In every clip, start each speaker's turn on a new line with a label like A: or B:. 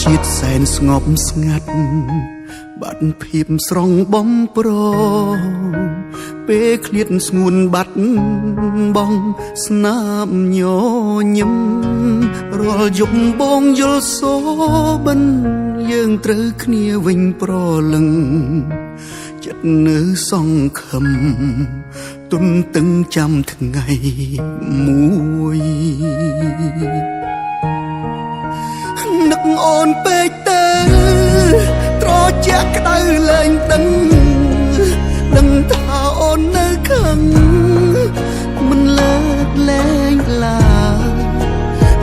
A: ជាតិសែនស្ងប់ស្ងាត់បាត់ភាពស្រង់បំប្រងពេលឃ្លាតស្ងួនបាត់បងស្នាមញញឹមរាល់យប់បងយល់សូបិនយើងត្រូវគ្នាវិញប្រលឹងចិត្តនៅសង្ឃឹមទុនទឹងចាំថ្ងៃមួយនឹកអូនពេកទៅត្រជាក់ក្តៅលែងដឹងដឹងថាអូននៅខឹងមិនលើកលែងឡើយ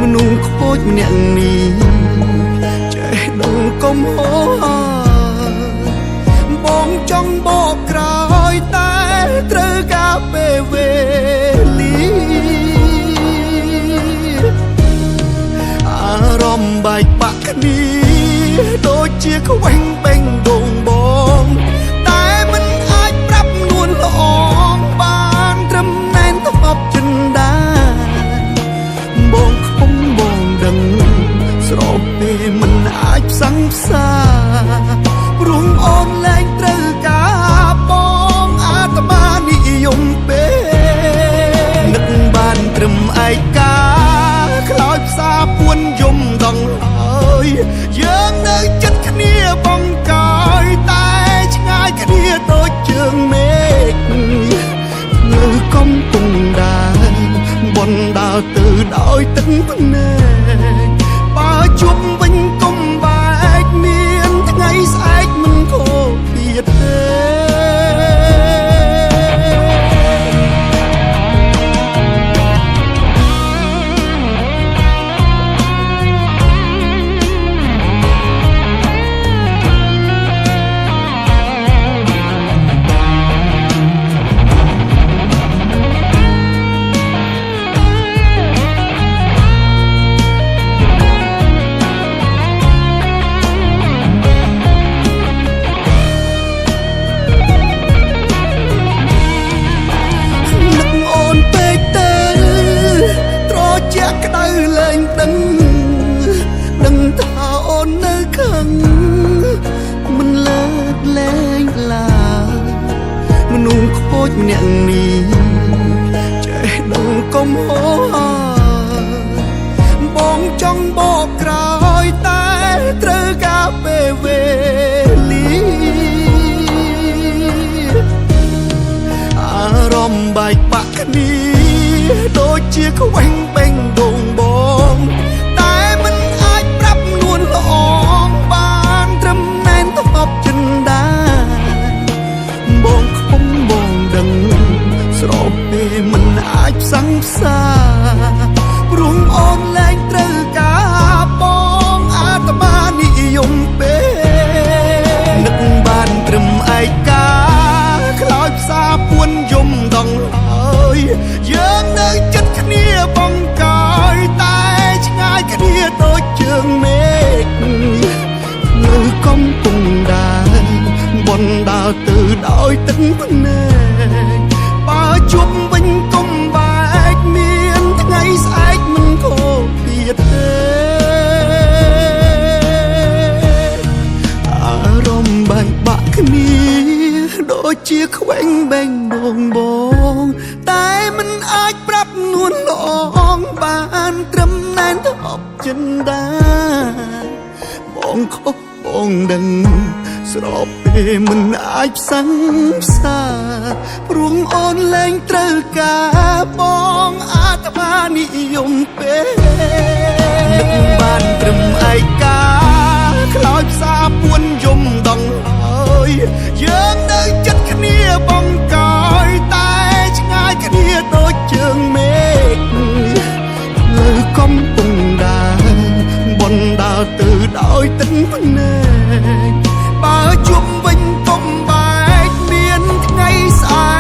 A: មនុស្សខូចម្នាក់នេះចេះដឹងកុំហោបងចង់បកក្រោយតែត្រូវការពេលវេលាអារម្មណ៍បែកបាក់គ្នាដូចជាខ្វែងបេងដងបងតែមិនអាចប្រាប់នួនល្អងបានត្រឹមណែនតបចិនដាបងខំបងដឹងស្របពេលមិនអាចផ្សឹងផ្សាព្រោះអូនលែងត្រូវការបងអាត្មានិយមពេកនឹកបានត្រឹមឯកាខ្លោចផ្សាពួនយំដងហើយយើងនៅចិត្តគ្នាបងកាយតែឆ្ងាយគ្នាដូចជើងមេឃនៅកំពុងដើរបនដើរទៅដោយទឹកភ្នែកបើជួបវិញកុំបែកមានថ្ងៃស្អែកមិនខូចទៀតទេនឹកអូនពេកទៅត្រជាក់ក្តៅលែងដឹងដឹងថាអូននៅខឹងមិនលើកលែងឡើយមនុស្សខូចម្នាក់នេះចេះដឹងកុំហោបងចង់បកក្រោយតែត្រូវការពេលវេលាអារម្មណ៍បែកបាក់គ្នាដូចជាខ្វែងបេងដងបងតែមិនអាចប្រាប់នួនល្អងបានត្រឹមណែនតបចិនដាបងខំបងដឹងស្របពេលមិនអាចផ្សឹងផ្សាព្រោះអូនលែងត្រូវការបងអាត្មានិយមពេកនឹកបានត្រឹមឯកាខ្លោចផ្សាពួនយំដងហើយយើងនៅចិត្តគ្នាបងកាយតែឆ្ងាយគ្នាដូចជើងមេឃនៅកំពុងដើរបនដើរទៅដោយទឹកភ្នែកបើជួបវិញកុំបែកមានថ្ងៃស្អែកមិនខូចទៀតទេអារម្មណ៍បែកបាក់គ្នាដូចជាខ្វែងបេងដងបងតែមិនអាចប្រាប់នួនល្អងបានត្រឹមណែនតបចិនដាបងខុសបងដឹងស្របពេលមិនអាចផ្សឹងផ្សាព្រោះអូនលែងត្រូវការបងអាត្មានិយមពេកនឹកបានត្រឹមឯកាខ្លោចផ្សាពួនយំដងហើយយើងនៅចិត្តគ្នាបងកាយតែឆ្ងាយគ្នាដូចជើងមេឃនៅកំពុងដើរបនដើរទៅដោយទឹកភ្នែកបើជួបវិញកុំបែកមានថ្ងៃស្អែ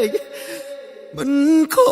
A: កមិនខូ